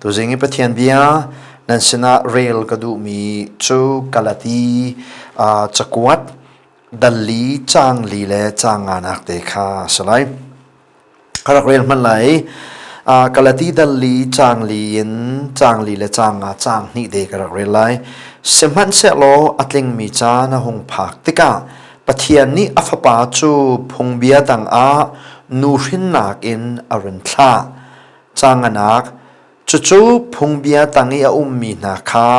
Tuzing i Pathian bia nan sinah rel ka duhmi cu Galati cakuat dal li caang li le caang nganak te kha a si lai. Ka rak rel hmanh lai. Galati dal li caang li in caang li le caang nga caang hnih te ka rak rel lai. Sihmanhsehlaw a tlingmi caan a hung phak tikah Pathian nih a fapa cu phungbia tangah nuhrinnak in a run thlah. Canganak, cucu phungbia tang i a ummi hna kha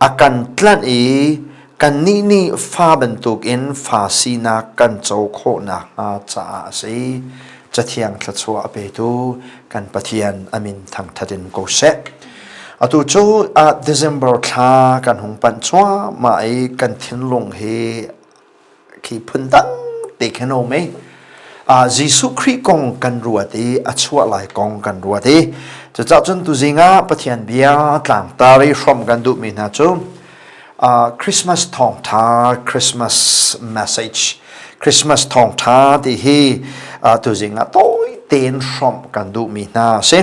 a kan tlanh i kannih nih fa bantukin fa sinak kan co khawh nakhnga caah a si. Cathiang thluachuah a petu kan Pathian a min thangṭhat in ko seh. Atu cu December thla kan hung panh cuahmah i kan thinlung hi khi phun dang te khin a um i Jesuh Khrih kong kan ruat i a chuah lai kong kan ruat i cucaah cun tuzing ah Pathian bia tlangtar i hrawmh kan duhmi hna cu Christmas thawngtha Christmas message Christmas thawngtha ti hi tuzing ah tawi tein hrawmh kan duhmi hna a si.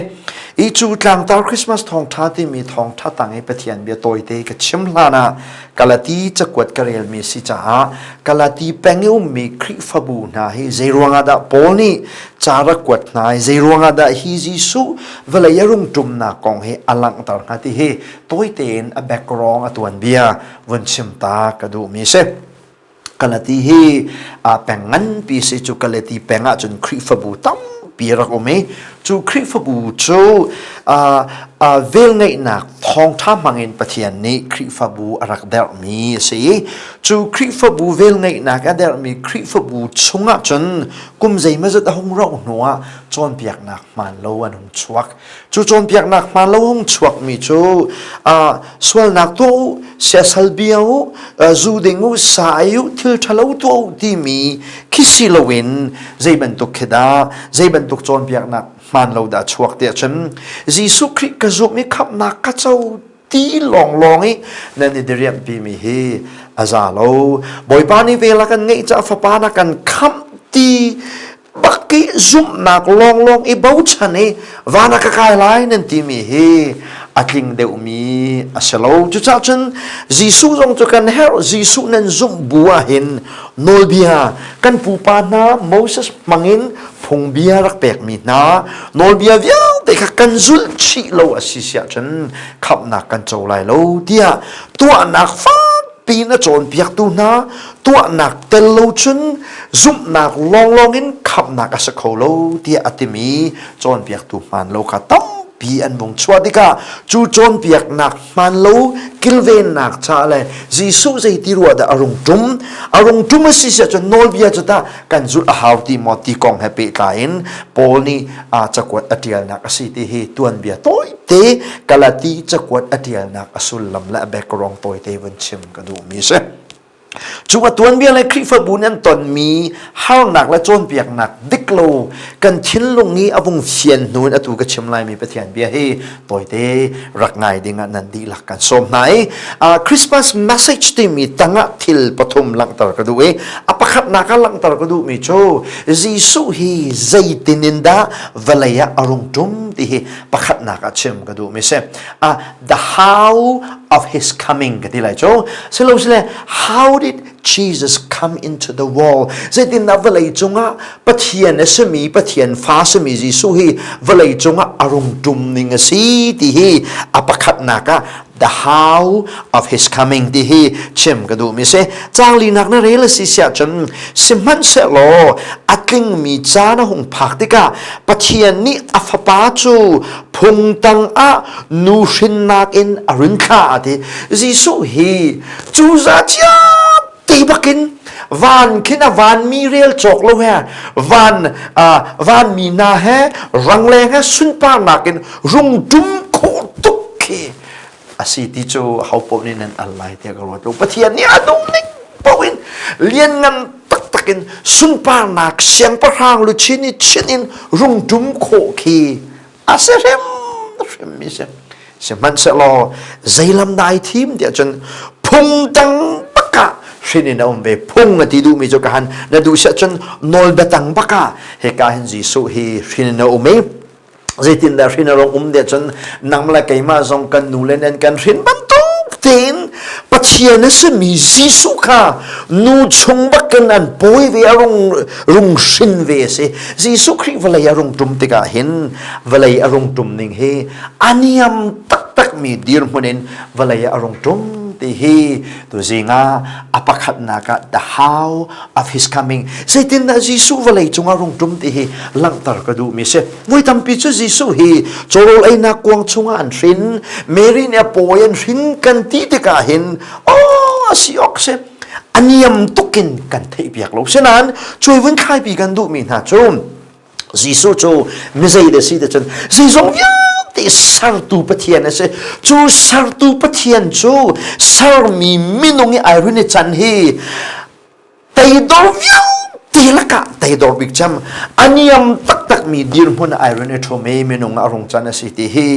I cu tlangtar Christmas thawngtha timi thawngtha tang i Pathian bia tawite ka chim hlan ah Galati cakuat ka relmi si caah Galati peng i ummi Khrihfabu hna hi zeiruangah dah Paul nih ca rak kuat hna i zeiruangah dah hi Jesuh vawlei a rung ṭumnak kong hi a langhter hnga ti hi tawi tein a background a tuanbia vun chim ta ka duhmi si. Galati hi a peng nganpi si cu Galati peng ahcun Khrihfabu tampi rak um i cu Khrihfabu cu velngeihnak thawngṭha hmangin Pathian nih Khrihfabu a rak derhmi a si i cu Khrihfabu velngeihnak a derhmi Khrihfabu chungah cun kum zeimawzat a hung rauh hnuah cawnpiaknak hmaan lo an hung chuak. Cu cawnpiaknak hmaan lo hung chuakmi cu sualnak tuah u, siasal bia u, zu ding u, sa ei u, thil ṭhalo tuah u timi khi si loin zei bantuk khi dah, zei bantuk cawnpiaknak hmaan lo dah chuak tiah cun Jesuh Khrih ka zumh i khamhnak ka co ti lawnglawng i nan i diriamhpimi hi a za lo. Bawipa nih vel a kan ngeih caah Fapa na kan khamh ti bak i zumhnak lawnglawng i bochan i van ah ka kai lai nan timi hi a tling deuhmi a si lo. Cucaah cun Jesuh zong cu kan herh. Jesuh nan zumh bu ahhin nawlbia kan pupa hna Moses hmangin phungbia rak pekmi hna nawlbia vialte kha kan zulh chih lo a si siah cun khamhnak kan co lai lo tiah tuahnak fak piin a cawnpiaktu hna tuahnak tel lo cun zumhnak lawnglawng in khamhnak a si kho lo tiah a timi cawnpiaktu hmaan lo kha tampi an vung chuah tikah cu cawnpiaknak hmaan lo kilvennak ca le Jesuh zeiti ruah dah a rung ṭum a rung ṭum a si siah cun nawlbia cu tah kan zulh a hau ti maw ti kong he pehtlai in Paul nih a cakuat a ṭialnak a si ti hi tuanbia tawite Galati cakuat a ṭialnak a sullam le a background tawite vun chim ka duhmi a si. Cu a tuanbia le Khrihfabu nih an tonmi harnak le cawnpiaknak dik lo kan thinlung i a vung fian hnu in atu ka chim laimi Pathian bia hi tawite rak ngai ding ah nan dihlak kan sawm hna i Christmas message timi tangah thil pathum langhter ka duh i a pakhatnak ah langhter ka duhmi cu Jesuh hi zeitin in dah vawlei ah a rung ṭum ti hi pakhatnak ah chim ka duhmi si. The how of his coming ka ti lai cu silosile how did Jesus come into the world zeitindah vawlei cungah Pathian a simi Pathian fa simi Jesuh hi vawlei cungah a rung ṭum ning a si ti hi a pakhatnak ah the how of his coming ti hi chim ka duhmi si caanglinak na rel a si siah cun sihmanhsehlaw a tlingmi caan a hung phak tikah Pathian nih a fapa cu phung tangah nu hrinnak in a run thlah a ti Jesuh hi cu za ti bakin van khin a van mi rel cawk lo he van van mi na he rangleng he sunparnak in rung tum khawh tuk khi asi ti cu ho paoh nih nan al lai tiah ka ruat lo Pathian nih a duh ning paoh in lianngan taktak in sunparnak siangpahrang luchin i chin in rung tum khawh khi a si hrim hrim mi si sihmanhsehlaw zeilam dah ai thim tiah cun phung dang bakah hrin in a um ve phung a ti duhmi cu ka han na duh siah cun nawl biatang bakah hika hin Jesuh hi hrin in a um i. Zeitindah hrin a rung um de cun nang le keimah zong kan nu le nan kan hrin bantuk tein Pathian a simi Jesuh kha nu chung bakin an pawi ve a rung rung hrin ve a si. Jesuh Khrih vawlei a rung ṭum tikah hin vawlei a rung ṭum ning hi a niam taktakmi dirhmun in vawlei a rung ṭum ti hi tuzing ah a pakhatnak ah the how of his coming zeitindah Jesuh vawlei cungah rung ṭum ti hi langhter ka duhmi si. Voi tampi cu Jesuh hi cawrawl einak kuang chungah an hrin, Mary nih a pawi an hrin kan ti tikah hin oh a si awk si a niam tuk in kan theihpiak lo. Sinain cuai vun thlaipi kan duhmi hna cu Jesuh cu mizei da si te cun zeizong vialte sertu Pathian a si. Cu sertu Pathian cu sermi minung i ai run i can hi teidor vialte lakah teidor bik cem a niam taktakmi dirhmun ai run i ṭhum i minung a rung can a si ti hi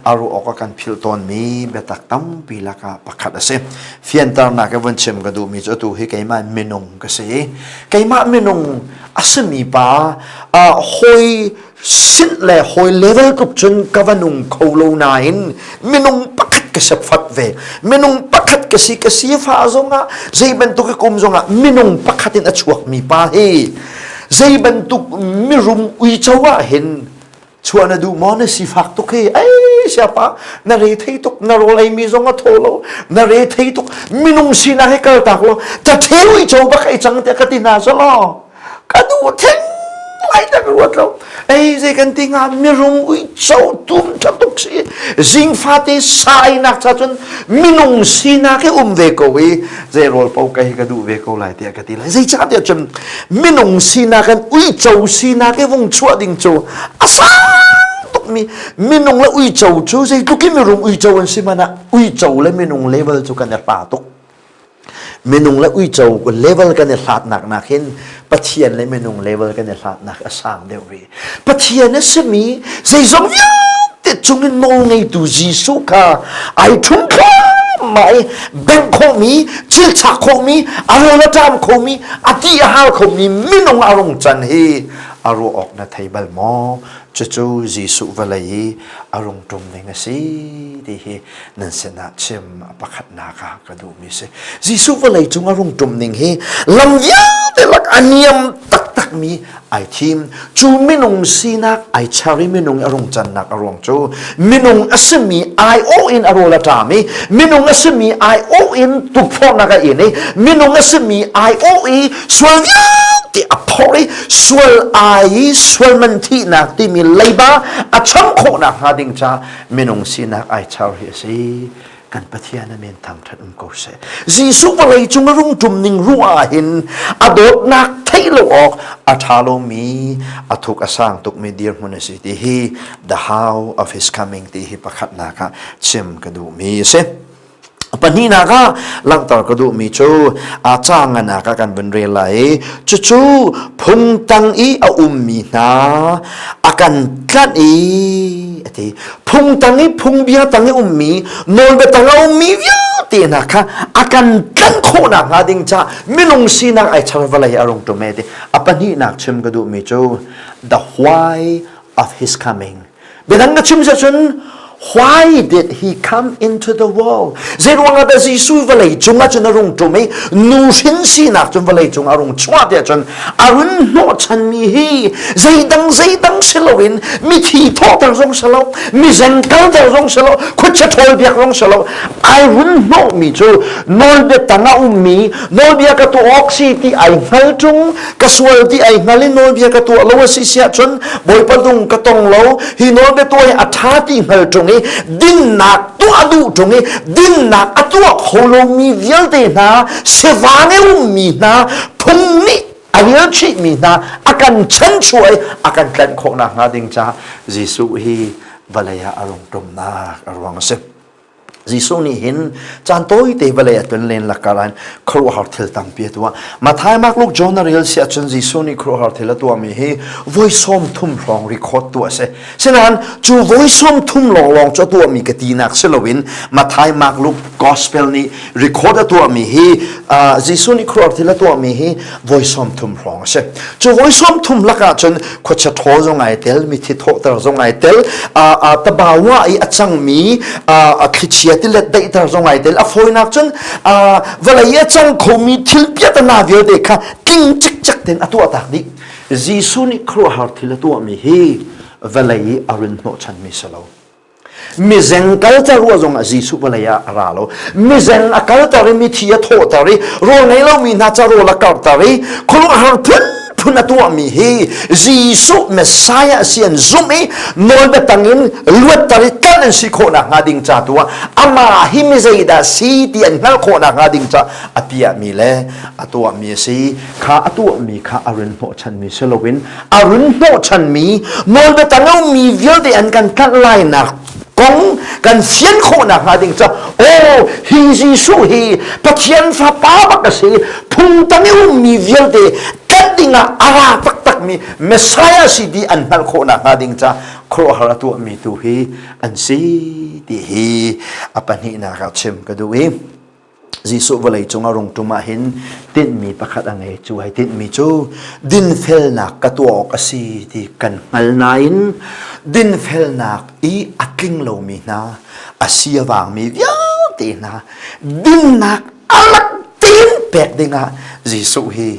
a ruah awk a kan philh tawnmi biatak tampi lakah pakhat a si. Fianternak i vun chim ka duhmi cu atu hi keimah minung ka si. Keimah minung a simi pa hawi sinh le hawi level tluk cun ka va nung kho lo nain minung pakhat ka si fat ve. Minung pakhat ka si ka sifa zongah zei bantuk i kum zongah minung pakhat in a chuakmi pa hi zei bantuk mirum uico ah hin chuah na duh maw na sifak tuk hi ei siapa na re thei tuk na rawl ei mi zong a thaw lo na re thei tuk minung sinak hi kal tak lo ta theu i cho bak ei cang tiah ka ti hna selaw ka duh theng lai tak ruat lo ei zei kan ti nga mirum ui cho tum tha tuk si zing fate sai nak cha cun minung sinak hi um ve ko i zei rawl po ka hi ka duh ve ko lai tiah ka ti lai zei ca tiah cun minung sinak in uico sinak i vung chuah ding cu a sang tukmi minung le uico cu zeitluk in mirum uico an si hmanh ah uico le minung level cu kan i hla tuk minung le uico level kan i hlatnak nak hin Pathian le minung level kan i hlatnak a sang deuh rih Pathian a simi zeizong vialte cungin nawlngeitu Jesuh kha ai ṭhum thluahmah i bengh khawhmi, cilchak khawhmi, a rawl a ṭam khomi, a ti a hal khomi minung a rung can hi a ruah awk na thei bal maw? Cucu Jesuh vawlei i a rung ṭum ning a si ti hi nan sinah chim a pakhatnak ah ka duhmi si. Jesuh vawlei cung a rung ṭum ning hi lam vialte lak a niam taktakmi ai thim. Cu minung sinak ai char i minung a rung cannak a ruang cu minung a simi aiawh in a rawl a ṭam i minung a simi aiawh in tukforhnak a in i minung a simi aiawh i sual vialte a phorh i sual ai i sual man thihnak timi leiba a cham khawhnak hnga ding ca minung sinak ai char hi a si kan Pathian a men thangṭhat um ko seh Jesuh vawlei cung a rung ṭum ning ruah ah hin a dawtnak theih lo awk a ṭha lomi a thuk a sang tukmi dirhmun a si ti hi the how of his coming ti hi pakhatnak ah chim ka duhmi a si Pahnihnak ah langhter ka duhmi cu a ca ngan ah kan vun rel lai i cucu phung tang i a ummi hna a kan tlanh i a ti phung tang i phungbia tang i ummi nawlbia tang a ummi vialte hna kha a kan tlanh khawhnak hnga ding ca minung sinak ai char vawlei a rung ṭum e ti a pahnihnak chim ka duhmi cu the why of his coming Biadang ka chim cun why did he come into the world? Zeiruang ah dah Jesuh vawlei cung ah cun a rung ṭum i nu hrin sinak cun vawlei cung a rung chuah tiah cun a run hnawhchanmi hi zeidang zeidang si loin mithi thawhter zong si lo mizeng kalter zong si lo khuachia ṭhawl biak zong si lo ai run hnawhmi cu nawlbia tang a ummi nawlbia ka tuah awk si ti ai hngal ṭung ka sual ti ai hngal i nawlbia ka tuah lo a si siah cun Bawipa lung ka tong lo hi nawlbia tuah hi a ṭha ti hngal ṭung i dinnak tuah duh ṭung i dinnak a tuah kho lomi vialte hna sivang i ummi hna phung nih a rialchihmi hna a kan chanchuah i a kan tlanh khawh nakhnga ding caah Jesuh hi vawlei ah a rung ṭumnak a ruang a si. Jesuh nih hin caan tawite vawlei a tlun len lakar ah khuaruahhar thil tampi a tuah. Matthai, Mark, Luke, John a rel si ahcun Jesuh nih khuaruahhar thil a tuahmi hi voi 30 hrawng record tuah a si. Sinain cu voi 30 lawnglawng cu a tuahmi ka tinak si loin Matthai, Mark, Luke Gospel nih record a tuahmi hi Jesuh nih khuaruahhar thil a tuahmi hi voi 30 hrawng a si. Cu voi 30 lakah cun khuachia ṭhawl zong ai tel, mithi thawhter zong ai tel, tabawa i a cangmi thlichia tilet daihter zong ai tel. A fawinak cun vawlei i a cang khomi thil piatana vialte kha tling cikcek tein a tuahtak dih. Jesuh nih khuaruahhar thil a tuahmi hi vawlei i a rin hnawhchanmi si lo. Mizeng kalter ruah zongah Jesuh vawlei ah a ra lo. Mizeng a kalter i mithi a thawhter i rawl ngei lomi hna ca rawl a karhter i khuaruahhar phunphun a tuahmi hi Jesuh Messiah a si an zumh i nawlbia tangin luatter i tlanh an si khawh nakhnga ding ca tu ah amah hi mi zeidah si ti an hngalh khawh nakhnga ding ca a piahmi le a tuahmi a si. Kha a tuahmi kha a run hnawhchanmi si loin a run hnawhchanmi nawlbia tang mi vialte an kan tlanh lainak kong kan fian khawh nakhnga ding ca aw hi Jesuh hi Pathian fapa bak a si phung tang i ummi vialte tlanh dingah a ra taktakmi Messiah si ti an hngalh khawh nakhnga ding ca khuaruahhar a tuahmi tu hi an si ti hi a pahnihnak ah chim ka duh i Jesuh vawlei cung a rung ṭum ahhin tinhmi pakhat a ngei. Cu ai tinhmi cu dinfelnak ka tuah awk a si ti kan hngal nain dinfelnak i a tling lomi hna, a si a vangmi vialte hna dinnak a lak tein pek dingah Jesuh hi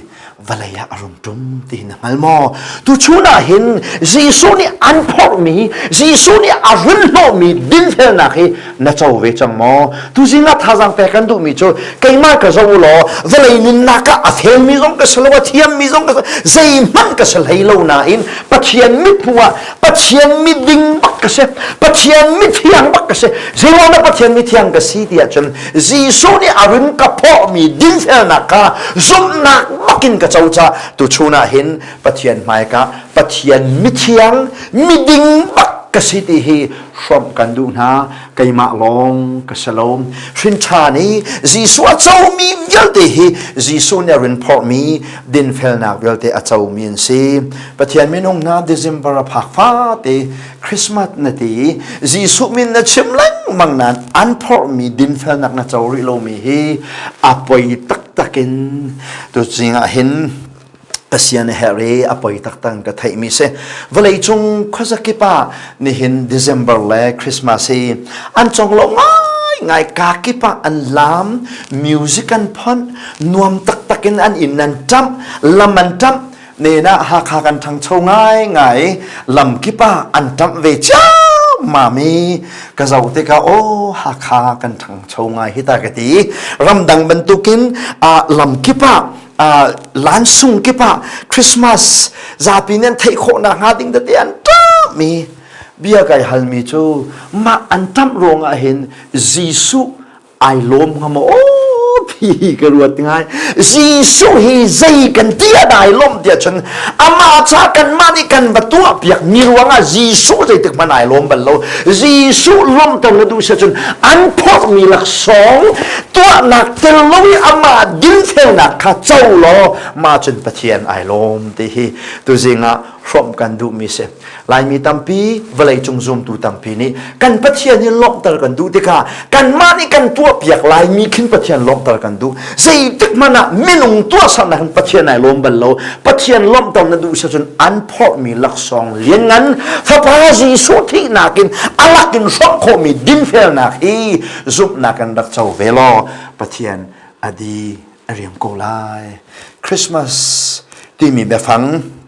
vawlei ah a rung ṭum ti na hngal maw? Tuchun ah hin Jesuh nih an phorhmi, Jesuh nih a run hnawhmi dinfelnak hi na co ve cang maw? Tuzing ah thazaang pek kan duhmi cu keimah ka zoh u law vawlei nunnak ah a felmi zong ka si lo, a thiammi zong ka si, zeihmanh ka si hlei lo nain Pathian mithmuh ah Pathian miding bak ka si, Pathian mithiang bak ka si. Zeiruang dah Pathian mithiang ka si ti ahcun Jesuh nih a run ka phawhmi dinfelnak kha zumhnak bakin ka co caah tuchun ah hin Pathian hmaika Pathian mithiang miding bak ka si ti hi hrawmh kan duh hna keimah lawng ka si lo hrin ṭhan i Jesuh a comi vialte hi Jesuh nih a run phorhmi dinfelnak vialte a comi an si Pathian minung hna December a phak fate Christmas na ti i Jesuh min na chim lengmang nain an phorhmi dinfelnak na co rih lomi hi a poi taktak in tuzing ah hin Pasian a herh i a poi taktak ka theihmi si. Vawleicung khuazakip ah nihin December le Christmas hi an conglawmh ngaingai kakip ah an laam, music an phonh, nuam taktak in an inn an ṭamh, lam an ṭamh, nen ah Hakha kan ṭhangcho ngaingai lamkip ah an ṭamh ve ciammam i ka zoh tikah aw Hakha kan ṭhangcho ngai hi ta ka ti ramdang bantukin lamkip ah lansung kip ah Christmas zapi nih an theih khawh nakhnga ding tete an ṭamh i bia kai halmi cu mah an ṭamh ruangah hin Jesuh ai lawm hnga maw ti ka ruat ngai Jesuh hi zei kan ti ah dah ai lawmh tiah cun amah ca kanmah nih kan va tuah piak mi ruangah Jesuh zeitik hmanh ai lawm bal lo Jesuh lawmhter na duh si cun an phorhmi laksawng tuahnak tel lo i amah dinfelnak kha co law mah cun Pathian ai lawm ti hi tuzing ah hrawmh kan duhmi si Laimi tampi, vawleicung zumtu tampi nih kan Pathian hi lawmhter kan duh tikah kanmah nih kan tuahpiak laimi khin Pathian lawmhter kan duh. Zeitik hmanh ah minung tuahsernak in Pathian ai lawm bal lo. Pathian lawmhter na duh cun an phorhmi laksawng lianngan Fapa Jesuh thihnak in a lak in hrawmh khawhmi dinfelnak hi zumhnak in rak co ve law Pathian a di a riam ko lai. Christmas timi biafang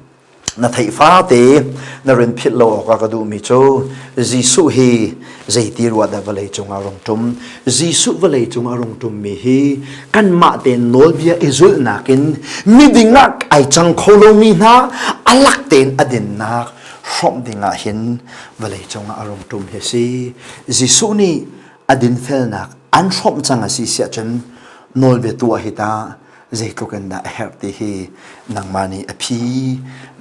na theih fate na rin philh lo awkah ka duhmi cu Jesuh hi zeiti ruah dah vawlei cungah rung ṭum Jesuh vawlei cungah rung ṭummi hi kanmah tein nawlbia i zulhnak in miding ah ai cang kho lomi hna a lak tein a dinnak hrawmh dingah hin vawlei cungah a rung ṭum hi a si Jesuh nih a dinfelnak an hrawmh cang a si siah cun nawlbia tuah hi ta. Zeitluk in dah a herh ti hi nangmah nih a phi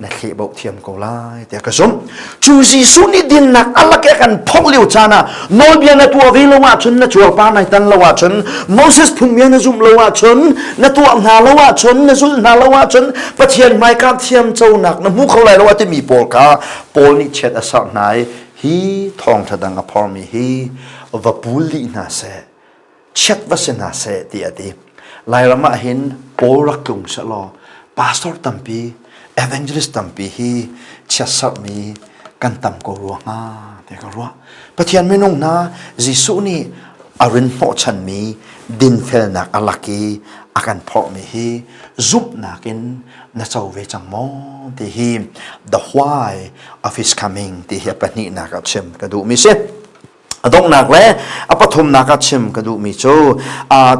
na thlehboh thiam ko lai tiah ka zumh. Cu Jesuh nih dinnak a lak i a kan phawk lio caan ah nawlbia na tuah ve lo ahcun na cuarpar nai tan lo ahcun Moses phungbia na zumh lo ahcun na tuah hna lo ahcun na zulh hna lo ahcun Pathian hmaika thiam conak na hmu kho lai lo a timi pawl kha Paul nih chiat a serh hna i hi thawngṭha dang a phormi hi va pul dih hna seh chiat va si hna seh ti a ti. Lairam ah hin Paul rak tlung sehlaw pastor tampi, evangelist tampi hi chiatserhmi kan tam ko rua hnga ti ka ruah. Pathian minung hna Jesuh nih a rin hnawhchanmi dinfelnak a lak i a kan phorhmi hi zumhnak in na co ve cang maw ti hi the why of his coming ti hi a pahnihnak ah chim ka duhmi si. A donghnak le a pathumnak ah chim ka duhmi cu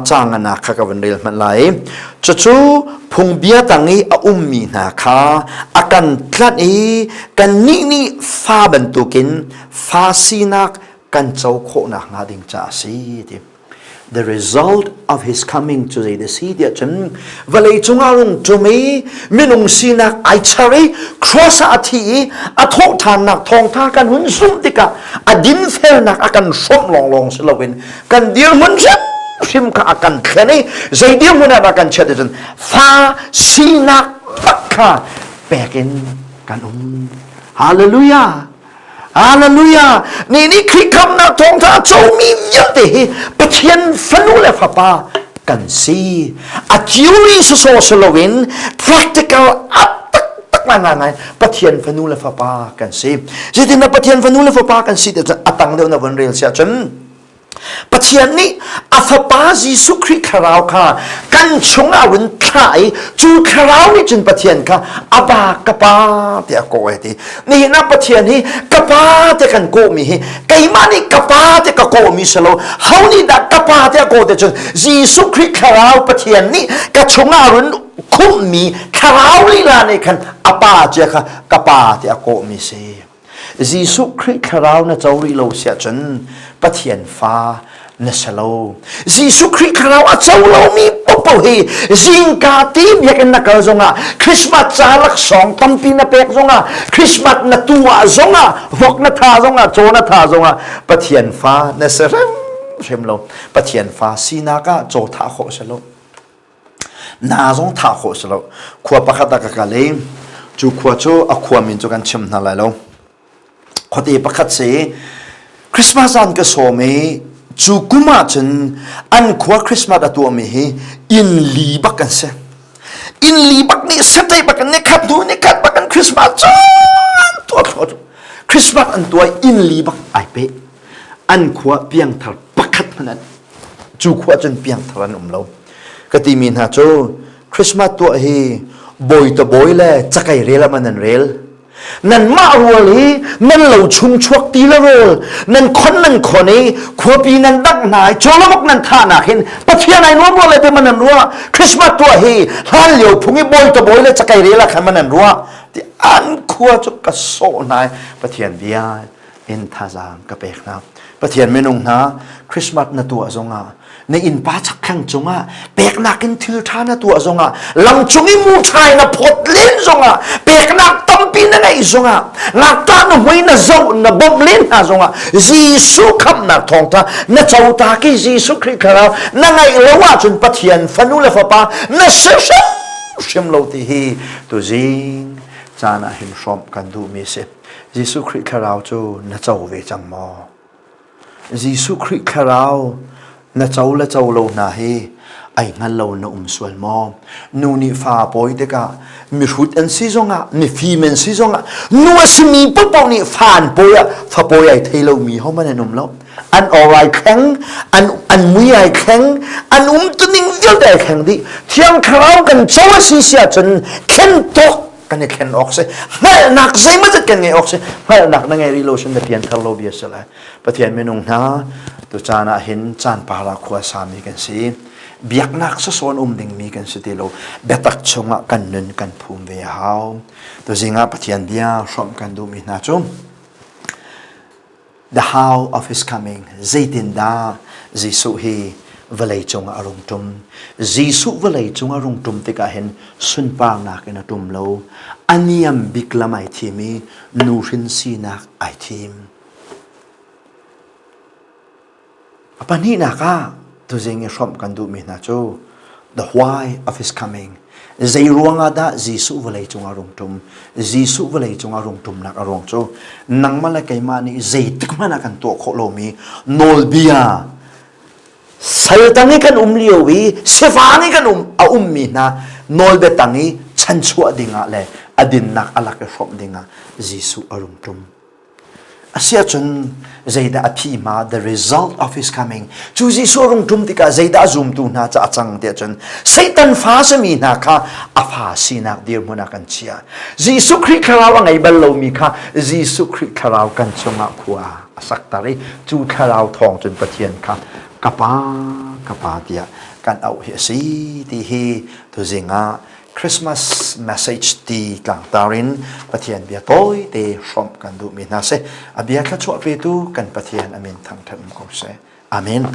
caanganak kha ka van rel hmanh lai. Cucu phungbia tang i a ummi hna kha a kan tlanh i kannih nih fa bantukin fa sinak kan co khawhnak hnga ding caah a si ti. The result of his coming cu zei si tiah cun vawlei cungah rung ṭum i minung sinak ai char i cross ah a thi i a thawhṭhannak thawngṭha kan hun zumh tikah a dinfelnak a kan hrawmh lawnglawng si loin kan dirhmun hrimhrim kha a kan thlen i zei dirhmun ah dah kan chiat cun fa sinak bak kha pek in kan um. Hallelujah! Hallelujah! Ni nih Khrih khamnak thawngṭha a comi vialte hi Pathian fanu le fapa kan si. A theory sawsawh si loin practical a taktak ngai ngai Pathian fanu le fapa kan si. Zeitindah Pathian fanu le fapa kan si ti cun a tang deuh na von rel siah cun Pathian nih a fapa Jesuh Khrih thlarau kha kan chungah run thlah i cu thlarau nih cun Pathian kha Abba ka pa tiah a kawh ai ti. Nihin ah Pathian hi ka pa tiah kan kawhmi hi keimah nih ka pa tiah ka kawhmi si lo. Ho nih dah ka pa tiah kawh ti cun Jesuh Khrih thlarau Pathian nih ka chungah run khumhmi thlarau lila nih khan a pa cia kha ka pa tiah a kawhmi si. Jesuh Khrih thlarau na co rih lo siah cun Pathian fa na si lo. Jesuh Khrih thlarau a co lomi paohpaoh hi zingka te biakinn na kal zongah Christmas ca laksawng tampi na pek zongah Christmas na tuah zongah vok na tha zongah caw na tha zongah Pathian fa na si hrimhrim lo. Pathian fa sinak ah caw thah khawh si lo. Na zong thah khawh si lo. Khua pakhat ah ka kal i cu khua cu a khua min cu kan chim hna lai lo. Khuate pakhat si Christmas zan ka sawm i cu kum ah cun an khua Christmas a tuahmi hi inn li bak an si. Inn li bak nih satei bak in nikhat hnu nikhat bak in Christmas cu an tuah thluah. Christmas an tuah i inn li bak ai peh. An khua piangthar pakhat hmanh an cu khua cun piangthar an um lo ka timi hna cu Christmas tuah hi bawi ta bawi le cakei rel ah man an rel nanmah rual hi nan lo chung chuak ti le rawl nan khon nan khon i khuapi nan dangh hna i cawlawk nan thahnak hin Pathian ai nuam rual le te man an ruah Christmas tuah hi hlan lio phung i bawi ta bawi le cakei rel ah khan man an ruah ti an khua cu ka sawh hna i Pathian bia in thazaang ka pek hna. Pathian minung hna Christmas na tuah zongah na innpa chakthlang cungah peknak in thil ṭha na tuah zongah lam cung i muṭhai na phawt len zongah peknak tampi na ngeih zongah ngakṭah na hmui na zoh na bawmh len hna zongah Jesuh khamhnak thawngṭha na cota ki Jesuh Khrih thlarau na ngeih lo ahcun Pathian fanu le fapa na si hrimhrim lo ti hi tuzing caan ah hin hrawmh kan duhmi si. Jesuh Khrih Thlarau cu na co ve cang maw? Jesuh Khrih Thlarau na co le co lo hna hi ai hngal lo na um sual maw? Nu nih fa pawi tikah mihrut an si zongah mifim an si zongah nu a simi paohpaoh nih fa an pawi ah fa pawi ai thei lomi hohmanh an um lo. An aw ai thleng, an, an mui ai thleng, an umtuning vialte ai thleng dih. Thiang Thlarau kan co a si si ahcun thlen tawk kan i thlen awk si hngalhnak zeimawzat kan ngeih awk si hngalhnak na ngei rih lo sin na pianthar lo bia si lai pathian minung hna tu caan ah hin caan para khua sami kan si biaknak sasawn um dingmi kan si ti lo biatak chungah kan nun kan phum ve a hau tu zingah pathian bia hrawmh kan duhmi hna cu the how of his coming zeitindah Jesuh hi. Vawlei cungah a rung ṭum. Jesuh vawlei cung a rung ṭum tikah hin sunparnak in a ṭum lo. A niam bik lam ai thim i nuhrin sinak ai thim. A pahnihnak ah tuzing i hrawmh kan duhmi hna cu the why of his coming. Zei ruangah dah Jesuh vawlei cungah rung ṭum? Jesuh vawlei cungah rung ṭumnak a ruang cu nangmah le keimah nih zeitik hmanh ah kan tuah khawh lomi nawlbia saltang i kan um lio i sifang i kan um a ummi hna nawlbia tang i chanchuah dingah le a dinnak a lak i hrawmh dingah Jesuh a rung ṭum. Asiahcun zeidah a phi hma the result of his coming cu Jesuh rung ṭum tikah zeidah a zumtu hna ca a cang tiah cun Satan fa simi hna kha a fa sinak dirhmun ah kan chia Jesuh Khrih thlarau a ngei bal lomi kha Jesuh Khrih thlarau kan chungah khua a sakter i cu thlarau thawng cun Pathian kha ka pa ka pa tiah kan auh hi a si ti hi tuzing ah Christmas message ti tlangtar in Pathian bia tawite hrawmh kan duhmi hna si. A bia thluachuah petu kan Pathian amin thangṭhat um ko seh. Amen.